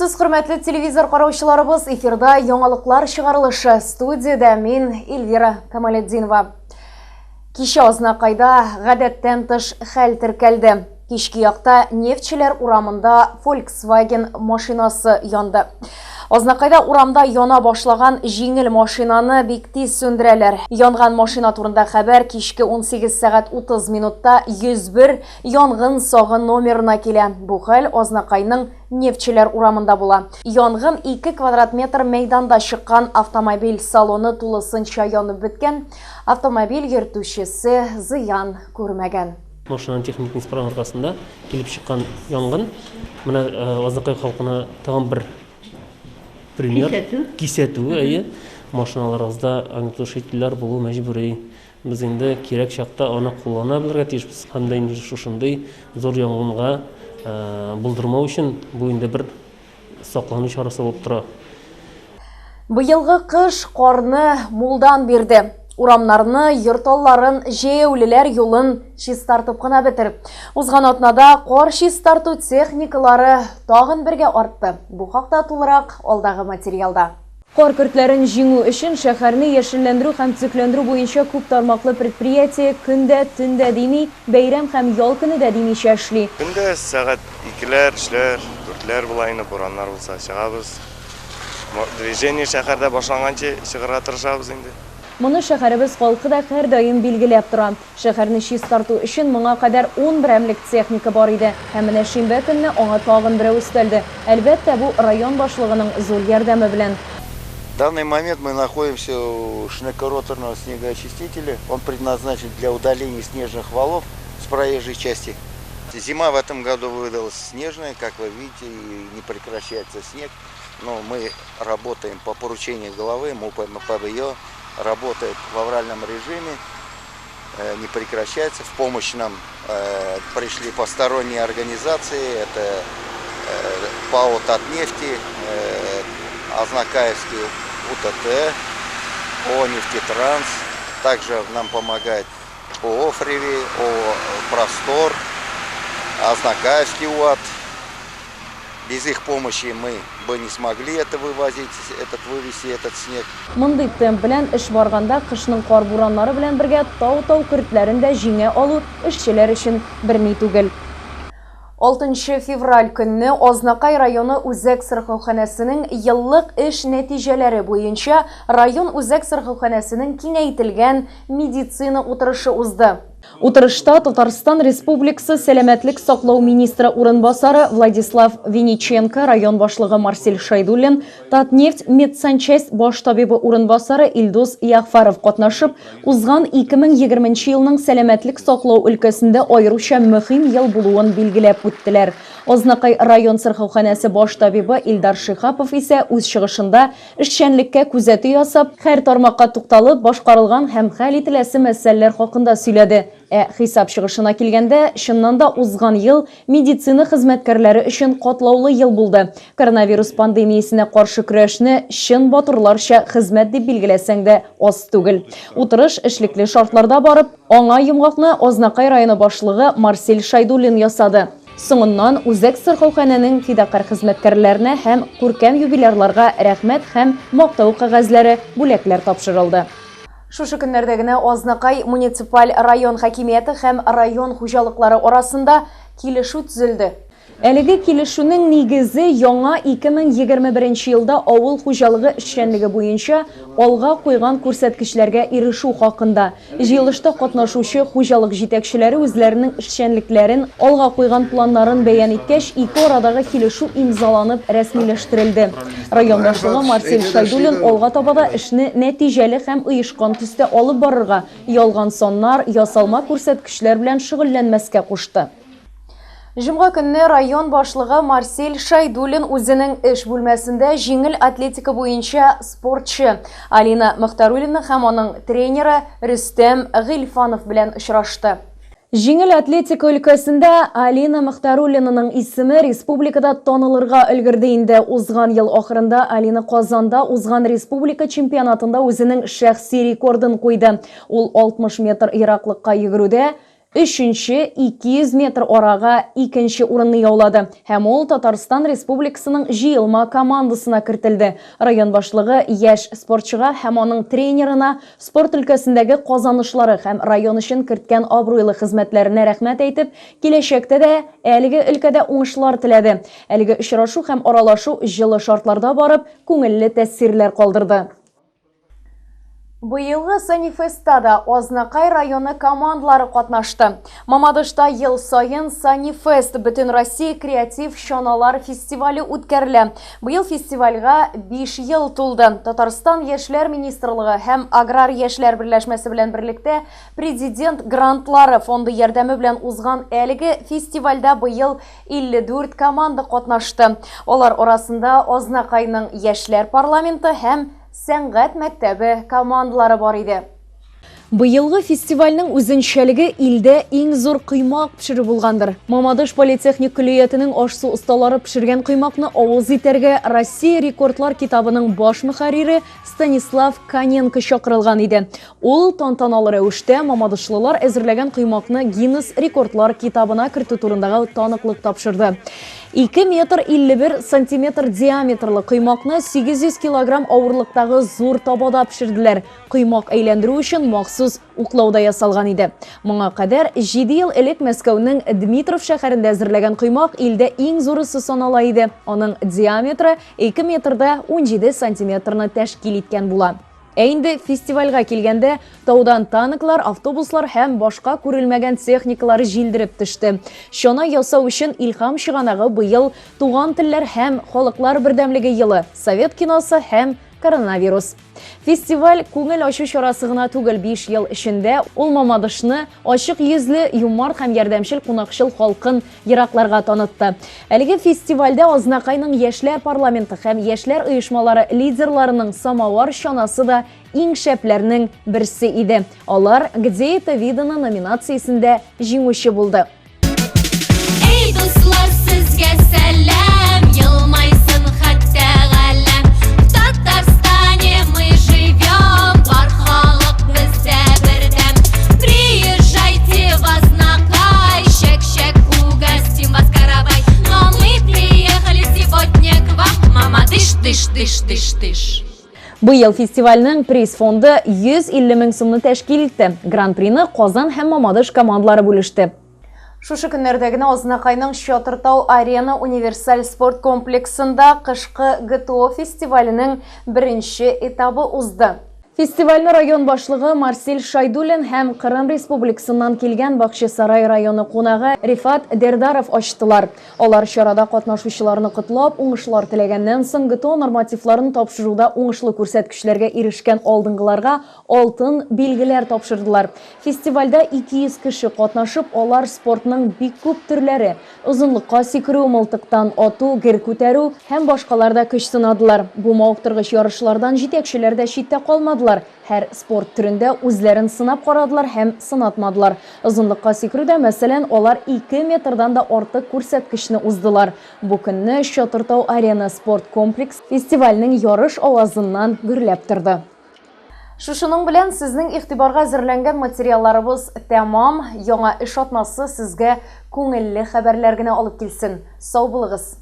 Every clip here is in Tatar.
Исәнмесез, хөрмәтле телевизор караучыларыбыз! Эфирда яңалыклар чыгарылышы. Студиядә мин, Эльвира Камалетдинова. Кичә Азнакайда гадәттән тыш хәл теркәлде. Кичке якта Нефтьчеләр урамында Volkswagen машинасы янды. Азнакайда урамда яна башлаган җиңел машинаны бик тиз сүндерәләр. Янган машина турында хәбәр кичке 18 сәгать 30 минутта 101 янгын сагы номерына килә. Бу хәл Азнакайның Нефтьчеләр урамында була. Янгын 2 квадрат метр мәйданда чыккан, автомобиль салоны тулысынча янып беткән, автомобиль йөртүчесе зыян күрмәгән. Машинаның техник неисправность аркасында килеп чыккан янгын менә Азнакай халкына тагын бер пример, кисәтү, әйе, машиналарыгызда огнетушительләр булу мәҗбүри. Без инде кирәк чакта аны куллана белергә тиешбез һәм дә инде шушындый зур янгынга булдырмау өчен бу инде бер саклану чарасы булып тора. Быелгы кыш карны мулдан бирде. Урамнарны, йорт алларын, җәяүлеләр юлын чистартып кына бетер. Узган атнада кар чистарту техникалары тагын бергә артты. Бу хакта тулырак алдагы материалда. Кар көртләрен җиңү өчен шәһәрне яшелләндерү һәм төзекләндерү буенча күп тармаклы предприятие көн дә, төн дә дими, бәйрәм һәм ял көне дә димичә эшли. Көн дә сәгать икеләр, өчләр, дүртләр була инде, бураннар булса чыгабыз. Движение шәһәрдә башланганчы чыгарга тырышабыз инде. Моны шәһәребез халкы да һәрдаим билгеләп тора. Шәһәрне чистарту өчен моңа кадәр ун берәмлек техника бар иде. Һәм менә шимбә көнне аңа тагын берәү өстәлде. Әлбәттә, бу район башлыгының зур ярдәме белән. В данный момент мы находимся у шнекороторного снегоочистителя. Он предназначен для удаления снежных валов с проезжей части. Зима в этом году выдалась снежная, как вы видите, и не прекращается снег. Но мы работаем по поручению главы, МУП МПВЕ работает в авральном режиме, не прекращается. В помощь нам пришли посторонние организации, это ПАО «Татнефти», Азнакаевский УТТ, ООО «Нефтетранс». Также нам помогает ООО «Фриви», ООО «Простор», Азнакаевский УАД. Без их помощи мы бы не смогли это вывозить, этот вывести этот снег. Мондый темп белән эш барганда кышның кар-бураннары белән бергә тау-тау көртләрен дә җиңә алу эшчеләр өчен берни түгел. Алтынчы февраль көнне Азнакай районы үзәк сырхауханәсенең еллык эш нәтиҗәләре буенча район үзәк сырхауханәсенең киңәйтелгән медицина утырышы узды. Утырышта Татарстан Республикасы сәламәтлек саклау министры урынбасары Владислав Винниченко, район башлыгы Марсель Шайдуллин, Татнефть медсанчасть баш табибы урынбасары Илдус Ягъфәров катнашып, узган 2020 нче елның сәламәтлек саклау өлкәсендә аеруча мөһим ел булуын билгеләп үттеләр. Азнакай район сырхауханәсе баш табибы Илдар Шиһапов исә үз чыгышында Эшчәнлеккә күзәтү ясап, һәр тармакка тукталып, башкарылган һәм хәл ителәсе мәсьәләләр хакында сөйләде. Ә хисап чыгышына килгәндә, чыннан да узган ел медицина хезмәткәрләре өчен катлаулы ел булды. Коронавирус пандемиясенә каршы көрәшне чын батырларча хезмәт дип билгеләсәң дә аз түгел. Утырыш эшлекле шартларда барып, аңа йомгакны Азнакай районы башлыгы Марсель Шайдуллин ясады. Соңыннан үзәк сырхауханәнең фидакарь хезмәткәрләренә һәм күркәм юбилярларга рәхмәт һәм Мактау кәгазьләре, бүләкләр тапшырылды. Шушы көннәрдә генә Азнакай муниципаль район хакимияте һәм район хуҗалыклары арасында килешү төзелде. Әлеге килешүнең нигезе яңа 2021 елда авыл хуҗалыгы эшчәнлеге буенча алга куйган күрсәткечләргә ирешү хакында. Җыелышта катнашучы хуҗалык җитәкчеләре үзләренең эшчәнлекләрен, алга куйган планнарын бәян иткәч, ике арадагы килешү имзаланып рәсмиләштерелде. Район башлыгы Марсель Шәйдуллин алга таба да эшне нәтиҗәле һәм оешкан төстә алып барырга, ялган саннар, ясалма күрсәткечләр белән шөгыльләнмәскә кушты. Җомга көнне район башлыгы Марсель Шайдуллин үзенең эш бүлмәсендә җиңел атлетика буенча спортчы Алина Мөхтәруллина һәм аның тренеры Рөстәм Гыйльфанов белән очрашты. Җиңел атлетика өлкәсендә Алина Мөхтәруллинаның исеме республикада танылырга өлгерде инде. Узган ел ахырында Алина Казанда узган республика чемпионатында үзенең шәхси рекордын куйды. Ул 60 метр ераклыкка йөгерүдә. Өченче 200 метр арага икенче урынны яулады һәм ул Татарстан Республикасының җыелма командасына кертелде. Район башлыгы яшь спортчыга һәм аның тренерына спорт өлкәсендәге казанышлары һәм район өчен керткән абруйлы хезмәтләренә рәхмәт әйтеп, киләчәктә дә әлеге өлкәдә уңышлар теләде. Әлеге очрашу һәм аралашу җылы шартларда барып, күңелле тәэсирләр калдырды. Быелгы Санифестта да Азнакай районы командалары катнашты. Мамадышта ел саен Санифест Бөтенроссия креатив чаналар фестивале үткәрелә. Быел фестивальгә 5 ел тулды. Татарстан Яшьләр министрлыгы һәм Аграр яшьләр берләшмәсе белән берлектә Президент грантлары фонды ярдәме белән узган әлеге фестивальдә быел 54 команда катнашты. Алар арасында Азнакайның Яшьләр парламенты һәм Сәнгать мәктәбе командалары бар иде. Быелгы фестивальнең үзенчәлеге илдә иң зур коймак пешерү булгандыр. Мамадыш политехник көллиятенең аш-су осталары пешергән коймакны авыз итәргә Россия рекордлар китабының баш мөхәррире Станислав Каненко чакырылган иде. Ул тантаналы рәвештә мамадышлылар әзерләгән коймакны Гиннес рекордлар китабына кертү турындагы таныклык тапшырды. 2 метр 51 сантиметр диаметрлы коймакны 800 килограмм авырлыктагы зур табада пешерделәр. Коймак әйләндерү өчен махсус уклау да ясалган иде. Моңа кадәр 7 ел элек Мәскәүнең Дмитров шәһәрендә әзерләгән коймак илдә иң зурысы санала иде. Аның диаметры 2 метр да 17 сантиметрны тәшкил иткән була. Ә инде фестивальгә килгәндә, таудан танклар, автобуслар һәм башка күрелмәгән техникалар җилдереп төште. Чана ясау өчен илһам чыганагы быел Туган телләр һәм халыклар бердәмлеге елы, совет киносы һәм коронавирус. Фестиваль күңел ачу чарасы гына түгел, 5 ел эчендә ул Мамадышны ачык йөзле, юмарт һәм ярдәмчел кунакчыл халкын еракларга танытты. Әлеге фестивальдә Азнакайның яшьләр парламенты һәм яшьләр оешмалары лидерларының самовар чанасы да иң шәпләрнең берсе иде. Алар Где это видано номинациясендә җиңүче булды. Эй, дуслар, сезгә сәлам, елмайсын хәтта галәм. В Татарстане мы живем, бар халык бездә бердәм. Приезжайте в Азнакай, чәк-чәк угостим вас каравай. Но мы приехали сегодня к вам, мама, дыш, дыш, дыш, дыш, дыш. Быел фестивальнең приз фонды 150 мең сумны тәшкил итте. Гран-прины Казан һәм Мамадыш командалары бүлеште. Шушы көннәрдә генә Азнакайның Чатыртау Арена универсаль спорт комплексында кышкы ГТО фестиваленең беренче этабы узды. Фестивальне район башлыгы Марсель Шайдуллин һәм Кырым Республикасыннан килгән Бакчасарай районы кунагы Рифат Дердаров ачтылар. Алар чарада катнашучыларны котлап, уңышлар теләгәннән соң ГТО нормативларын тапшыруда уңышлы күрсәткечләргә ирешкән алдынгыларга алтын билгеләр тапшырдылар. Фестивальдә 200 кеше катнашып, алар спортның бик күп төрләре, озынлыкка сикерү, мылтыктан ату, гер күтәрү һәм башкаларда көч сынадылар. Бу мавыктыргыч ярышлардан җитәкчеләр дә читтә калмадылар, һәр спорт төрендә үзләрен сынап карадылар һәм сынатмадылар. Озынлыкка сикерүдә, мәсәлән, алар ике метрдан да артык күрсәткечне уздылар. Бу көнне Чатыртау Арена спорт комплексы фестивальнең ярыш авазыннан гөрләп торды. Шушының белән сезнең игътибарга әзерләнгән материалларыбыз тәмам. Яңа эш атнасы сезгә күңелле хәбәрләр генә алып килсен. Сау булыгыз!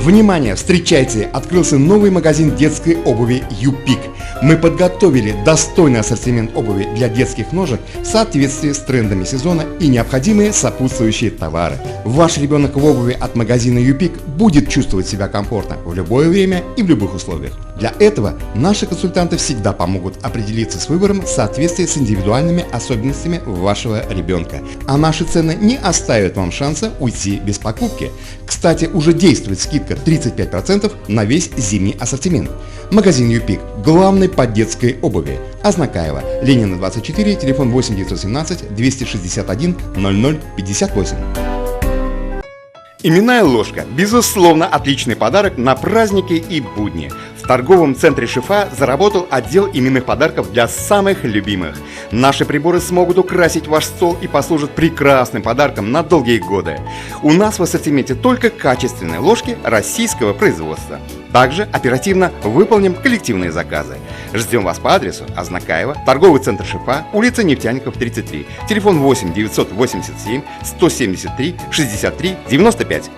Внимание! Встречайте! Открылся новый магазин детской обуви «Юпик». Мы подготовили достойный ассортимент обуви для детских ножек в соответствии с трендами сезона и необходимые сопутствующие товары. Ваш ребенок в обуви от магазина «Юпик» будет чувствовать себя комфортно в любое время и в любых условиях. Для этого наши консультанты всегда помогут определиться с выбором в соответствии с индивидуальными особенностями вашего ребенка. А наши цены не оставят вам шанса уйти без покупки. Кстати, уже действует скидка 35% на весь зимний ассортимент. Магазин Юпик – главный по детской обуви. Азнакаево, Ленина 24, телефон 8 917 261 00 58. Именная ложка – безусловно, отличный подарок на праздники и будни. торговом центре «Шифа» заработал отдел именных подарков для самых любимых. Наши приборы смогут украсить ваш стол и послужат прекрасным подарком на долгие годы. У нас в ассортименте только качественные ложки российского производства. Также оперативно выполним коллективные заказы. Ждем вас по адресу Азнакаево, торговый центр «Шифа», улица Нефтяников, 33, телефон 8 987 173 63 95.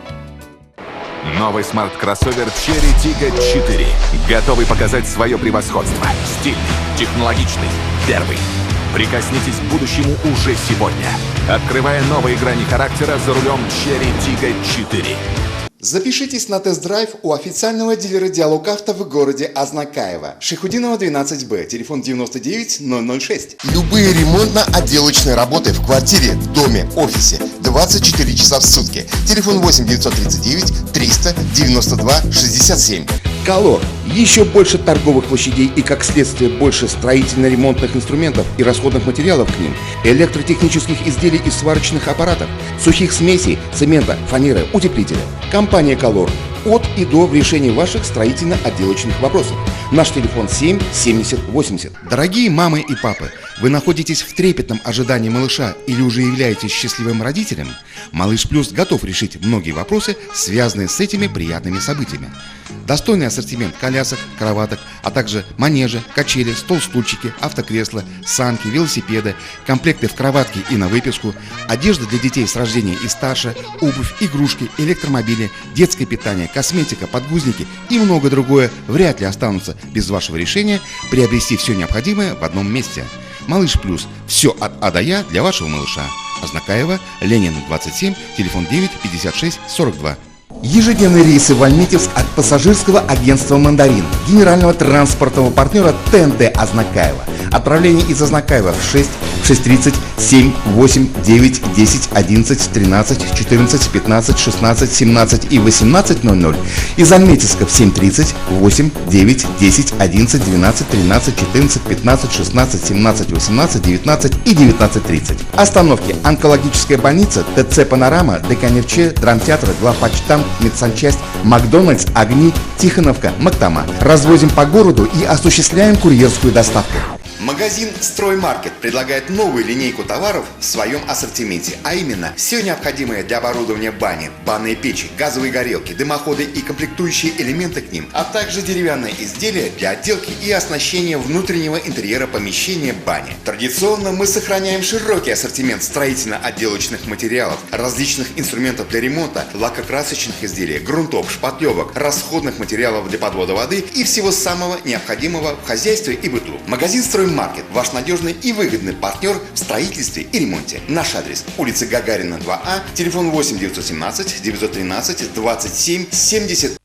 Новый смарт-кроссовер Chery Tiggo 4. Готовый показать свое превосходство. Стильный, технологичный, первый. Прикоснитесь к будущему уже сегодня. Открывая новые грани характера за рулем Chery Tiggo 4. Запишитесь на тест-драйв у официального дилера «Диалог Авто» в городе Азнакаево. Шайхутдинова 12Б, телефон 99 006. Любые ремонтно-отделочные работы в квартире, доме, офисе 24 часа в сутки. Телефон 8 939 392 67. Колор. Еще больше торговых площадей и, как следствие, больше строительно-ремонтных инструментов и расходных материалов к ним, электротехнических изделий и сварочных аппаратов, сухих смесей, цемента, фанеры, утеплителя. Компания «Колор» от и до в решении ваших строительно-отделочных вопросов. Наш телефон 7 70 80. Дорогие мамы и папы, вы находитесь в трепетном ожидании малыша или уже являетесь счастливым родителем? Малыш Плюс готов решить многие вопросы, связанные с этими приятными событиями. Достойный ассортимент колясок, кроваток, а также манежи, качели, стол-стульчики, автокресла, санки, велосипеды, комплекты в кроватке и на выписку, одежда для детей с рождения и старше, обувь, игрушки, электромобили, детское питание, косметика, подгузники и многое другое вряд ли останутся без вашего решения приобрести все необходимое в одном месте. Малыш Плюс. Все от А до Я для вашего малыша. Азнакаево, Ленина 27, телефон 9 56 42. Ежедневные рейсы в Альметьевск от пассажирского агентства «Мандарин», генерального транспортного партнера ТНТ Азнакаево. Отправление из Азнакаева в 6, 6:30, 7, 8, 9, 10, 11, 13, 14, 15, 16, 17 и 18:00. Из Альметьевска в 7:30, 8, 9, 10, 11, 12, 13, 14, 15, 16, 17, 18, 19 и 19:30. Остановки: онкологическая больница, ТЦ «Панорама», ДК «Нефче», драмтеатр, главпочтамт, медсанчасть, Макдональдс, Огни, Тихоновка, Мактама. Развозим по городу и осуществляем курьерскую доставку. Магазин «Строймаркет» предлагает новую линейку товаров в своем ассортименте, а именно все необходимое для оборудования бани, банные печи, газовые горелки, дымоходы и комплектующие элементы к ним, а также деревянные изделия для отделки и оснащения внутреннего интерьера помещения бани. Традиционно мы сохраняем широкий ассортимент строительно-отделочных материалов, различных инструментов для ремонта, лакокрасочных изделий, грунтов, шпатлевок, расходных материалов для подвода воды и всего самого необходимого в хозяйстве и быту. Магазин «Строймаркет» – ваш надежный и выгодный партнер в строительстве и ремонте. Наш адрес: улица Гагарина, 2А, телефон 8 917 913 27 70.